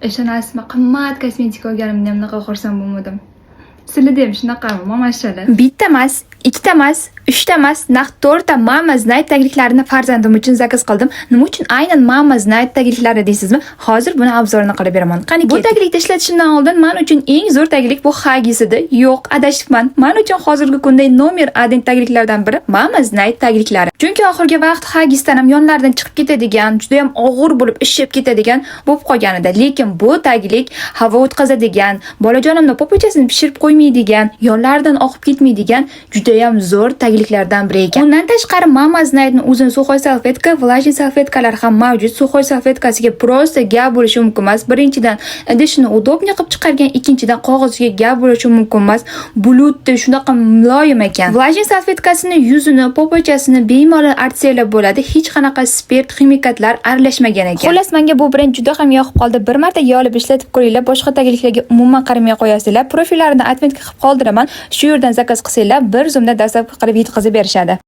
Ishonasizmi, qimmat kosmetika olganimda ham bunaqa xursand bo'lmadim. Sizlarda ham shunaqami, momashalar? Bitta emas, ikkita emas, uchta emas, naq to'rtta Mama Znayt tagliklarini farzandim uchun заказ qildim. Nima uchun aynan Mama Znayt tagliklari deysizmi? Hozir buni обзор ini qilib beraman. Qani, bu taglikni ishlatishimdan oldin men uchun eng zo'r taglik bu Huggies edi. Yo'q, adashibman. Men uchun hozirgi kunda номер 1 tagliklardan biri Mama Znayt tagliklari. Chunki oxirgi vaqt Huggiesdan ham yonlaridan chiqib ketadigan, juda ham og'ir bo'lib ishib ketadigan bo'lib qolgan edi. Lekin bu taglik havo o'tkazadigan, bolajonimni popochasini pishirib qo'ymaydigan, yonlaridan oqib ketmaydigan juda ham zo'r tagliklardan biri ekan. Undan tashqari, Mama Znaytni o'zini сухой salfetka, влажный salfetkalar ham mavjud. Сухой salfetkasiga просто gap bo'lishi mumkin emas. Birinchidan, idishini удобный qilib chiqargan, ikkinchidan, qog'oziga gap bo'lishi mumkin emas. Bulutda shunaqa muloyim ekan. Влажный salfetkasini yuzini, popochasini bemalol artsanglar bo'ladi. Hech qanaqa spirt, ximikatlar aralashmagan ekan. Xullas, menga bu brend juda ham yoqib qoldi. Bir marta olib ishlatib ko'ringlar, boshqa tagliklarga umuman qaramay qo'yasizlar. Profillarini отметка qilib qoldiraman. Shu yerdan заказ qilsanglar, bir zumda доставка qilib yetkazib berishadi.